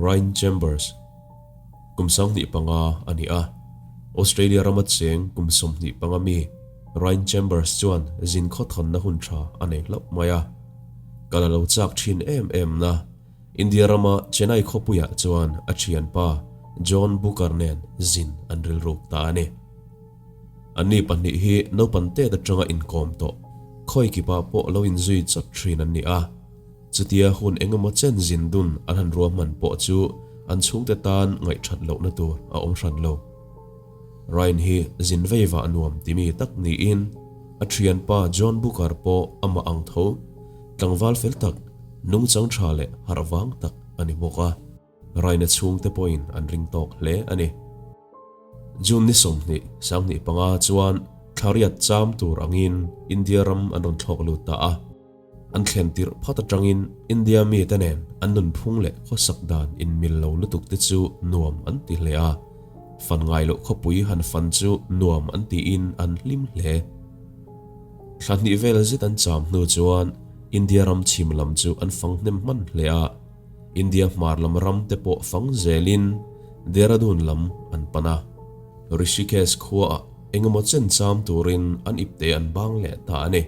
Ryan Chambers, kum 25 a ni a. Australia rama cheng kum 25 mi Ryan Chambers chuan zin khawthawnna hun tha a nei hlauh mai a. Kal a lo chak thin em em na, India rama Chennai khawpuiah chuan a thianpa John Booker nen zin an rilruk ta a ni. Anni pahnih hi naupang tet atanga inkawm tawh, khawi kipah pawh lo inzui chawt thin an ni a. Chutia hun engemaw chen zin dun an han ruahman pawh chu an chhungte tan ngaihthat lohna tur a awm hran lo. Ryan hi zin vei vah nuam timi tak niin a thianpa John Booker pawh amah ang tho, tlangval fel tak, nungchang tha leh harh vang tak a ni bawk a. Ryan-a chhungte pawhin an ring tawk hle a ni. June ni 20, 25 chuan thlariat cham tur angin India ram an rawn thlawk lut ta a. An thlen tirh phat atangin India mite nen an nunphung leh khawsak dan inmil lo lutuk te chu nuam an ti hle a, fan ngai loh khawpui han fan chu nuam an tiin an hlim hle. Thla hnih vel zet an cham hnu chuan India ram chhim lam chu an fang hnem hman hle a, India hmar lam ram te pawh fang zelin Dehradun lam an pan a. Rishikesh khuaah engemaw chen cham turin an ipte an bang leh ta a ni.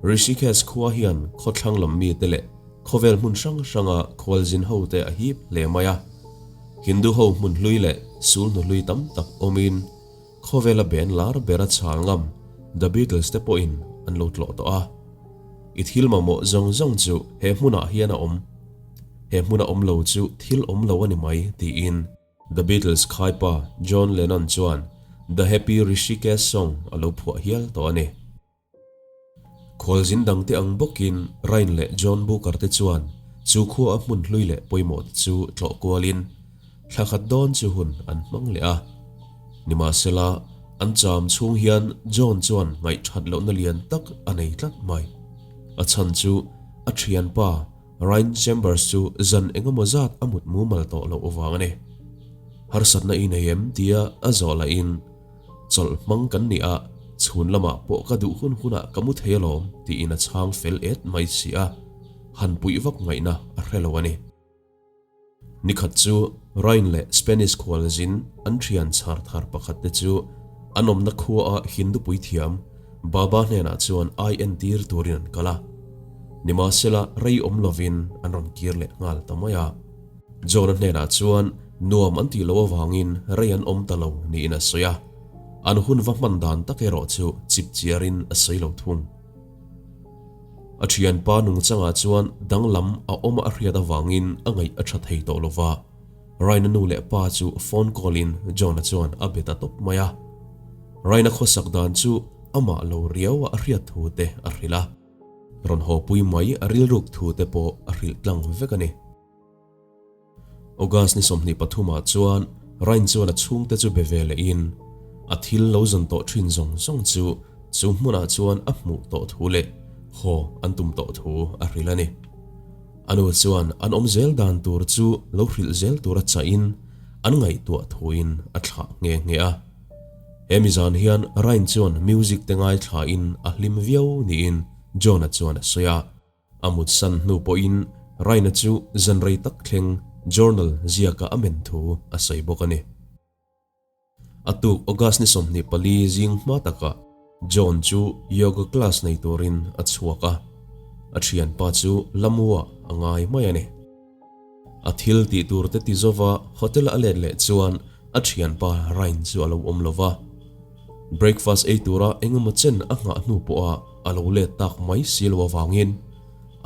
Rishikesh khua hian khawthlang lam mite leh khawvel hmun hrang hranga khualzin hote a hip hle mai a. Hindu ho hmun hlui leh sul hnu hlui tam tak awmin khawvela ben lar bera chhal ngam The Beatles te pawhin an lo tlawh tawh a. I thil mamawh zawng zawng chu he hmunah hian a awm. He hmuna awm lo chu thil awm lo a ni mai tiin. The Beatles khaipa John Lennon chuan The Happy Rishikesh Song a lo phuah hial tawh a ni. Khualzin dangte ang bawkin Ryan leh John Booker te chuan chu khua a hmun hlui leh pawimawh te chu tlawh kualin thla khat dawn chu hun an hmang leh a. Nimahsela, an cham chhung hian John chuan ngaihthat lohna lian tak a nei tlat mai. A chhan chu a thianpa Ryan Chambers chu zan engemaw zat a mut mumal tawh loh avang a ni. Harsatna i nei em? tia a zawh lahin Chawlh hmang kan ni a, chhun lamah pawh ka duh hun hunah ka mu thei alawm tiin a chhang fel et mai si a, han puih vak ngaihna a hre lo a ni. Nikhat chu Ryan leh Spanish khualzin an thian chhar thar pakhat te chu an awmna khua a Hindu puithiam Baba hnenah chuan ai entir turin an kal a. Nimahsela rei awm lovin an rawn kir leh nghal ta mai a. John-a hnenah chuan nuam an tih loh avangin rei an awm ta lo niin a sawi a, an hun va hman dan tak erawh chu chip chiarin a sawi lo thung. A thianpa nungchangah chuan danglam a awm a hriat avangin a ngaih a tha thei tawh lo va, Ryan-a nu leh pa chu phone call-in John-a chuan a be ta tawp mai a. Ryan-a khawsak dan chu amah lo riau a hriat thu te a hrilh a, rawn haw pui mai a rilruk thu te pawh a hrilh tlang vek a ni. August ni 23 ah chuan Ryan chuan a chhungte chu be ve lehin a thil lo zawn tawh thin zawng zawng chu chu hmunah chuan a hmuh tawh thu leh haw an tum tawh thu a hrilh a ni. A nu chuan an awm zel dan tur chu lo hrilh zel tura chahin an ngaihtuah thuin a thlah nghe nghe a. Hemi zan hian Ryan chuan music te ngaithlain a hlim viau niin John-a chuan a sawi a. A mut san hnu pawhin Raina chu zan rei tak thleng journal ziaka a men thu a sawi bawk a ni. A tuk August ni 24 zing hma takah John chu yoga class nei turin a chhuak a, a thianpa chu Lamua a ngai mai a ni. A thil tih tur te ti zova hotel a let leh chuan a thianpa Ryan chu a lo awm lo va. Breakfast ei tura engemaw chen a nghah hnu pawha a lo let tak mai si lo avangin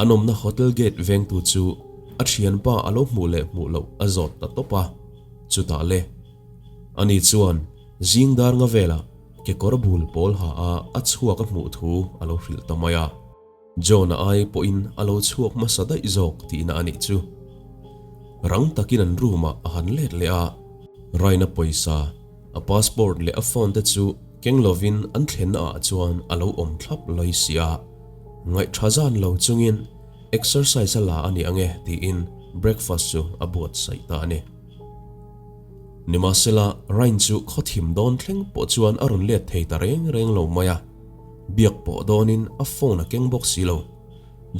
an awmna hotel gate vengtu chu a thianpa a lo hmuh leh hmuh loh a zawt ta tawp a. Chutah le, ani chuan zing dar nga velah kekawr bul pawl ha a a chhuak a hmuh thu a lo hrilh ta mai a. John-a ai pawhin a lo chhuak hmasa daih zawk tihna a nih chu. Rang takin an room-ah a han let leh a, Ryan-a pawisa, a passport leh a phone te chu keng lovin an thlenna ah chuan a lo awm thlap lawi si a. Ngaihtha zan lo chungin exercise a la a ni ange tiin breakfast chu a buatsaih ta a ni. Nimahsela, Ryan chu khawthim dawn thleng pawh chuan a rawn let thei ta reng reng lo mai a. Biak pawh dawnin a phone a keng bawk si lo.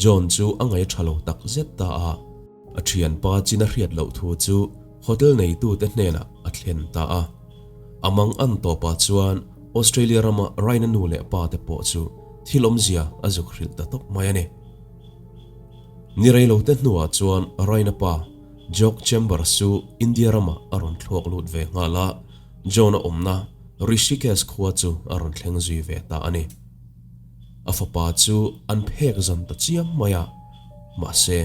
John chu a ngaih tha lo tak zet ta a. A thianpa chin a hriat loh thu chu hotel neitute hnenah a thlen ta a. A mang an tawpah chuan Australia rama Ryan-a nu leh pa te pawh chu thil awmzia a zuk hrilh ta tawp mai a ni. Ni reilote hnuah chuan Ryan-a pa Jock Chambers chu India ramah a rawn thluak lut ve nghal a, John-a awmna Rishikesh khua chu a rawn thleng zui ve ta a ni. A fapa chu an phek zan ta chiam mai a, mahse,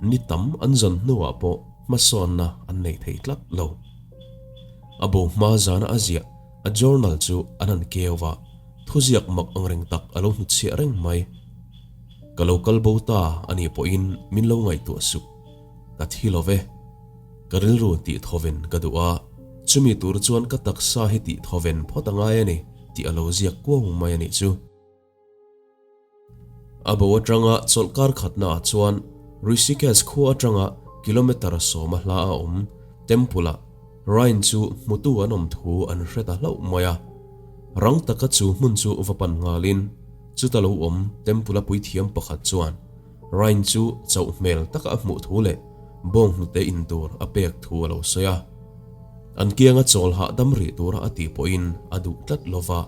ni tam an zan hnuah pawh hmasawnna an nei thei tlat lo. A bo hma zana a ziah a journal chu an han keu va, thuziak mak angreng tak a lo hnutchhiah reng mai. Ka lo kal bo ta a nih pawhin min lo ngaihtuah suh. Ka thi lo ve. Ka rilru tih thawven ka duh a, chumi tur chuan ka taksa hi tih thawven phawt a ngai a ni tih a lo ziak kuau mai a nih chu. A bo atanga chawlhkar khatnaah chuan Rishikesh khua atanga kilometre sawma hla a awm Temple-ah Ryan chu hmutu an awm thu an hre ta hlauh mai a. Rang taka chu hmun chu va pan nghalin chuta lo awm Temple-a puithiam pakhat chuan Ryan chu chauh hmel taka a hmuh thu leh bawng hnute in tur a pek thu a lo sawi a. An kianga chawl hahdam rih tura a tih pawhin a duh tlat lova.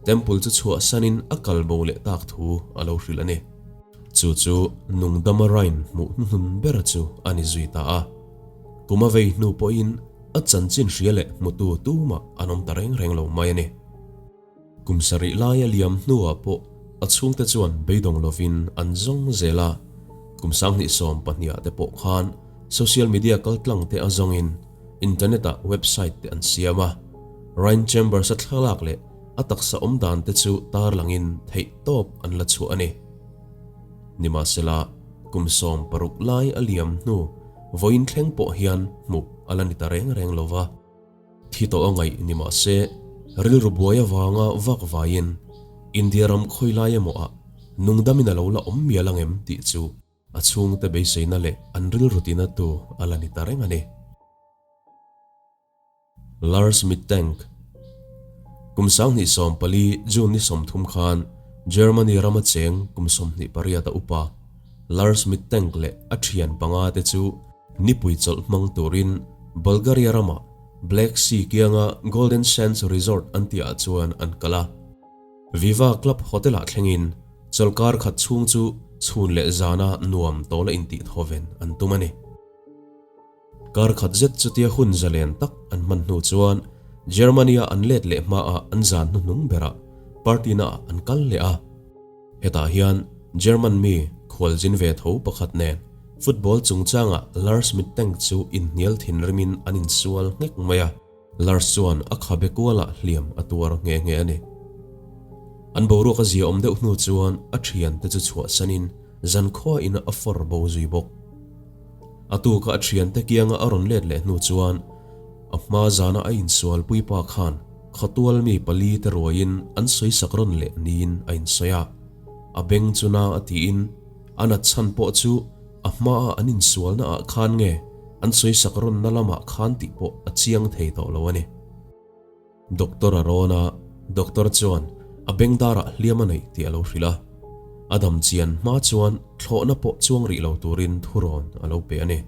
Temple chu chhuahsanin a kal bo leh tak thu a lo hrilh a ni. Chu chu Nungdama Ryan hmuh hnuhnun ber chu a ni zui ta a. Kum a vei hnu pawhin a chanchin hria leh hmutu tumah an awm ta reng reng lo mai a ni. Kum sarih lai a liam hnuah pawh a chhungte chuan beidawng lovin an zawng zel a. Kum 2012 ah te pawh khan social media kaltlang te a zawngin internet ah website te an siam a. Ryan Chambers a thlalak leh a taksa awm dan te chu tarlangin theih tawp an la chhuah a ni. Nimahsela, kum 16 lai a liam hnu vawiin thleng pawh hian hmuh a la ni ta reng reng lo va. Thi tawh a ngaih ni mahse, rilru buai avanga vak vaiin India ram khawi lai emaw ah nungdamin a lo la awm mial ang em tih chu a chhungte beiseina leh an rilru tina tu a la ni ta reng a ni. Lars Mittank Kum 2014 June ni 30 khan Germany rama cheng kum 28 a upa Lars Mittank leh a thian panga te chu nipui chawlh hmang turin Bulgaria rama Black Sea kianga Golden Sands Resort an tihah chuan an kal a. Viva Club Hotel-ah thlengin chawlhkar khat chhung chu chhun leh zana nuam tawla intih thawven an tum a ni. Kar khat zet chutia hun zalen tak an hman hnu chuan Germany-a an let leh hmaah an zan hnuhnung berah party naah an kal leh a. Hetah hian German mi khualzin ve tho pakhat nen football chungchangah Lars Mittank chu inhnial thinrimin an insual nghek mai a. Lars chuan a khabe kualah hliam a tuar nghe nghe a ni. An boruak a zia awm deuh hnu chuan a thiante chu chhuahsanin zankhuain a fawr bo zui bawk. A tuka a thiante kianga a rawn let leh hnu chuan a hma zana a insual puipa khan khawtual mi pali te ruaiin an sawisak rawn leh niin a insawi a. A beng chu na a tiin a nat chhan pawh chu a hmaa an insualna ah khan nge an sawisak rawnna lamah khan tih pawh a chiang thei tawh lo a ni. Doctor a rawn a, doctor chuan a bengdarah hliam a neih tih a lo hrilh a. A dam chian hma chuan thlawhna pawh chuang rih lo turin thurawn a lo pe a ni.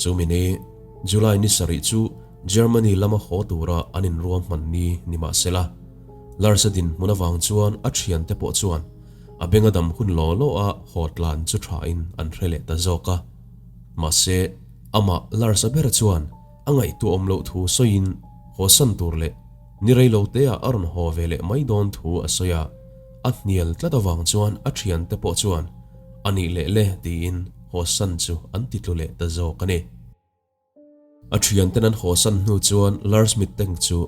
Chumi ni, July ni sarih chu Germany lama haw tura an inruahman ni ni mah sela, Lars-a dinhmun avang chuan a thiante pawh chuan a benga dam hun law law a haw tlan chu thain an hre leh ta zawk a. Mahse, amah Lars-a ber chuan A ngaihtuahawm loh thu sawiin hawsan tur leh ni rei lo te ah a rawn haw ve leh mai dawn thu a sawi a, a hnial tlat avang chuan a thiante pawh chuan a nih leh le tiin hawsan chu an ti tlu leh ta zawk a ni. A thianten an hawsan hnu chuan Lars Mittank chu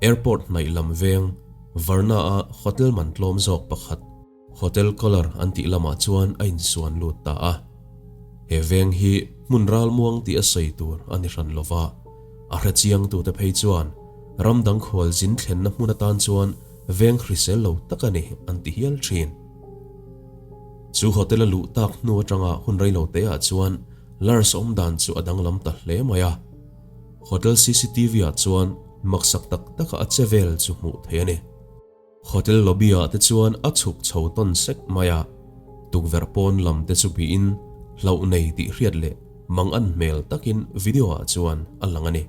airport hnaih lam veng Varna-a hotel man tlawm zawk pakhat Hotel Color an tih lamah chuan a insuan lut ta a. He veng hi hmun ralmuang tih a sawi tur a ni hran lova, a hrechiangtute phei chuan ram dang khual zin thlenna hmun atan chuan veng hrisel lo tak a ni an ti hial thin. Chu hotel a luh tak hnu atanga hun reilo teah chuan Lars awmdan chu a danglam ta hle mai a. Hotel cctv ah chuan maksak tak taka a che vel chu hmuh theih a ni. Hotel lobby ah te chuan a chhuk chho tawn sek mai a, tukverh pawn lam te chu bihin hlauh nei tih hriat leh Mang an hmel takin video ah chuan a lang a ni.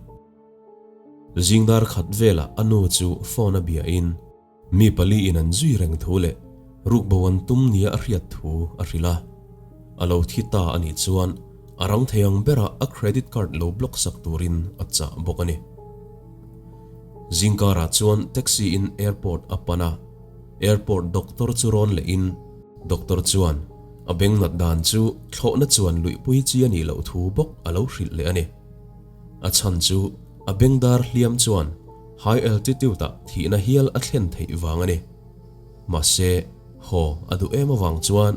Zing dar khat velah a nu chu phone a bia in mi pali in an zui reng thu leh rukbo an tum nia a hriat thu a hrilh a. A lo thi ta a nih chuan a rang thei ang berah a credit card lo block sak turin a chah bawk a ni. Zingkarah chuan taxi in airport a pan a, airport doctor chu rawn leh in doctor chuan A beng nat dan chu thlawhna chuan luihpui chi a nih loh thu bawk a lo hrilh leh a ni. A chhan chu a beng dar hliam chuan high altitude ah thihna hial a thlen theih vang a ni. Mahse, haw a duh em avang chuan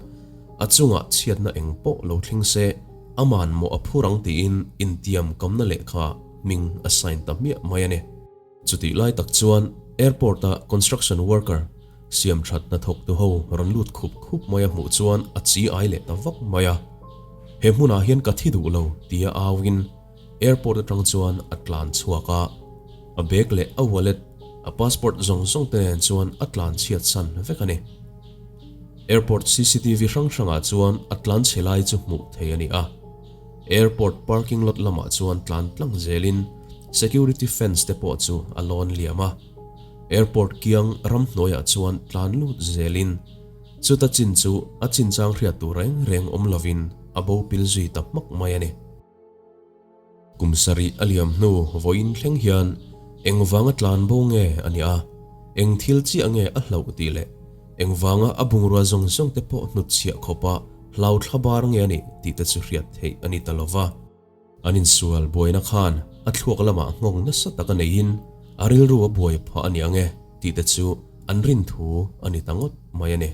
a chungah chhiatna eng pawh lo thleng se aman mawh a phur ang tiin intiam kamna lehkha hming a sign ta hmiah mai a ni. Chutih lai tak chuan airport-a construction worker siam that hnathawk tu ho rawn lut khup khup mai a hmuh chuan a chi ai leh ta vak mai a. He hmunah hian ka thi duh lo tia auin airport atang chuan a tlan chhuak a. A bag leh a wallet, a passport zawng zawng te nen chuan a tlan chhiat san vek a ni. Airport cctv hrang hrangah chuan a tlan chhe lai chu hmuh theih a ni a. Airport parking lot lamah chuan tlan tlang zelin security fence te pawh chu a lawn liam a. Airport kiang ramhnuaiah chuan tlan lut zelin chuta chin chu a chinchang hriat tur reng reng awm lovin a bo pil zui ta hmak mai a ni. Kum sarih a liam hnu vawiin thleng hian engvanga tlan bo nge a nih a, eng thil chiah nge a hlauh tih leh engvanga a bungrua zawng zawng te pawh hnutchhiah khawpa hlau thla bar nge a nih tih te chu hriat theih a ni ta lo va. An insual buaina khan a thluak lamah nghawng nasa tak a neihin a rilru a buai phah a ni ang e tih te chu an rin thu a ni ta ngawt mai a ni.